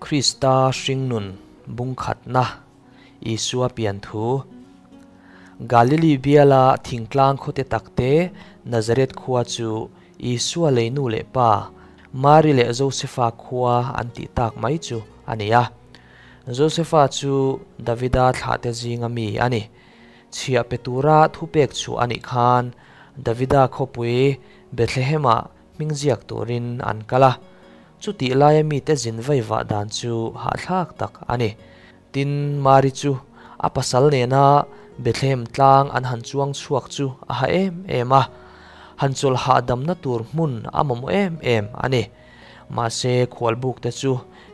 Krista hringnun bungkhatna Isua pian thu. Galili biala thingtlang khawte takte Nazareth khua chu Isua lei nu leh pa Mari leh Josefa khua an tih tak mai chu a ni a. Josefa chu Davida thlahte zinga mi a ni. Chhiah pe tura thupek chhuah a nih khan Davida khawpui Bethlehem-ah hming ziak turin an kal a. Chutih laia mite zin vai vah dan chu hahthlak tak a ni. Tin, Mari chu a pasal nena Bethlehem tlang an han chuang chhuak chu a ha em em a, han chawlh hahdamna tur hmun a mamawh em em a ni. Mahse, khualbukte chu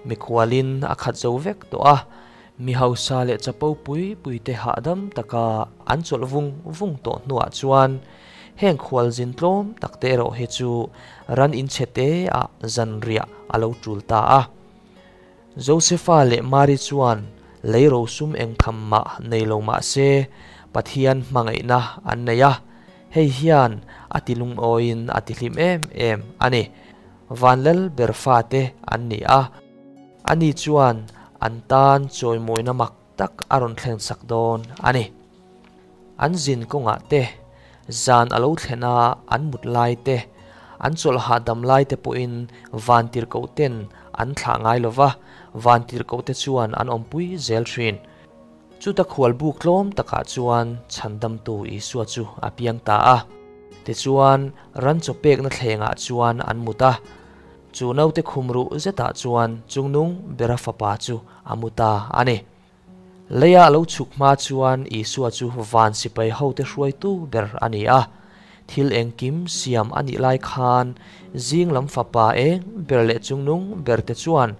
mikhualin a khat zo vek tawh a, mi hausa leh chapo pui puite hahdam taka an chawlh vung vung tawh hnuah chuan Heng khualzin tlawm tak te erawh hi chu ran inchhe te ah zanriah a lo tul ta a. Josefa leh Mari chuan lei rosum eng tham mah nei lo mah se Pathian hmangaihna an nei a, hei hian a ti lungawiin a ti hlim em em a ni. Vanlal ber fate an ni a, ani chuan an tan chawimawina mak tak a rawn thlensak dawn a ni. An zin kawngah te, zan a lo thlen a an mut lai te, an chawlh hahdam lai te pawhin vantirhkoh ten an thlah ngai lo va, vantirhkoh te chuan an awmpui zel thin. Chuta khualbuk tlawm takah chuan chhandamtu Isua chu a piang ta a. Tichuan, ran chaw pekna thlengah chuan an mut a. Chu naute khum ruh zetah chuan chungnung bera fapa chu a mu ta a ni. Leia a lo chhuk hma chuan Isua chu van sipai hote hruaitu ber a ni a. Thil engkim siam a nih lai khan zing lam fapa eng ber leh chungnung berte chuan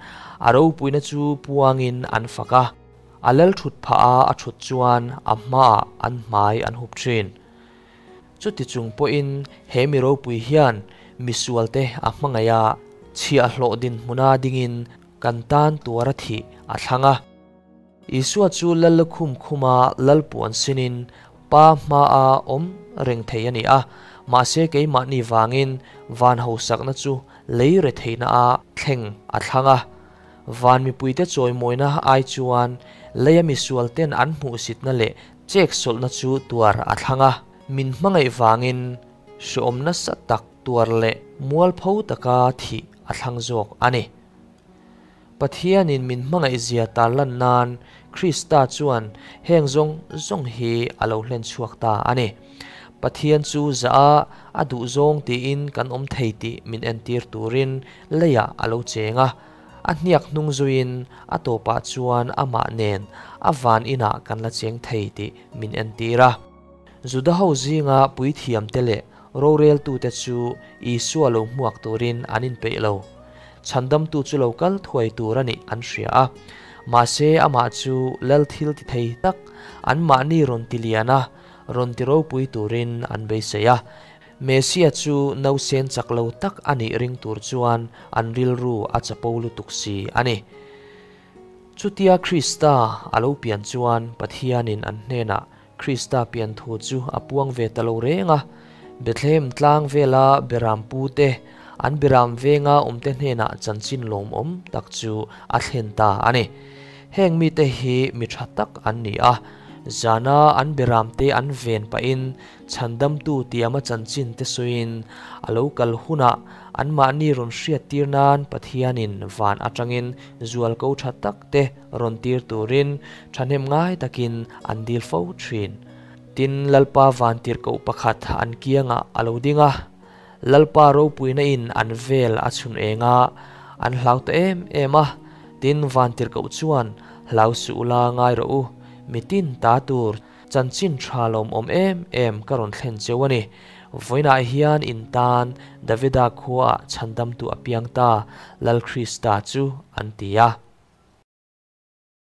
a ropuina chu puangin an fak a. A lal thut phah a a thut chuan a hmaah an hmai an hup thin. Chuti chung pawhin he mi ropui hian misualte a hmangaih a, chhiahhlawh dinhmuna dingin kan tan tuara thih a thlang a. Isua chu lal lukhum khuma lal puan sinin Pa hmaa awm reng thei a ni a, mahse keimahni vangin van hausakna chu lei re theihna a thleng a thlang a. Van mipuite chawimawina ai chuan leia misualten an hmuhsitna leh cheksawlhna chu tuar a thlang a. Min hmangaih vangin hreawm nasa tak tuar leh mualpho taka thih a thlang zawk a ni. Pathianin min hmangaihzia tarlan nan Krista chuan heng zawng zawng hi a lo hlen chhuak ta a ni. Pathian chu zah a, a duh zawng tiin kan awm thei tih min entir turin leiah a lo cheng a. A hniak hnung zuiin a tawpah chuan amah nen a van inah kan la cheng thei tih min entir a. Juda ho zinga puithiamte leh roreltute chu Isua lo hmuak turin an inpeih lo. Chhandamtu chu lo kal thuai tur a nih an hria a. Mahse amah chu lal thil ti thei tak, anmahni rawn ti lian a, rawn ti ropui turin an beisei a. Messia chu nausen chak lo tak a nih ring tur chuan an rilru a chapo lutuk si a ni. Chutia Krista a lo pian chuan Pathianin an hnenah Krista pian thu chu a puang ve ta lo reng a. Bethlehem tlang vela beram pute, an beram venga awmte hnenah chanchin lawmawm tak chu a thlen ta a ni. Heng mite hi mi tha tak an ni a, zana an beramte an ven pahin chhandamtu tiama chanchin te sawiin a lo kal hunah anmahni rawn hriattir nan Pathianin van atangin zualko tha tak te rawn tir turin thahnem ngai takin an dil fo thin. Tin, Lalpa vantirhkoh pakhat an kiangah a lo ding a, Lalpa ropuina in an vel a chhun eng a, an hlau ta em em a. Tin, vantirhkoh chuan, Hlau suh ula ngai rawh u, mitin ta tur chanchin tha lawmawm em em ka rawn thlen cheu a ni. Vawiinah hian in tan Davida khuaah chhandamtu a piang ta, Lal Krista chu, an ti a.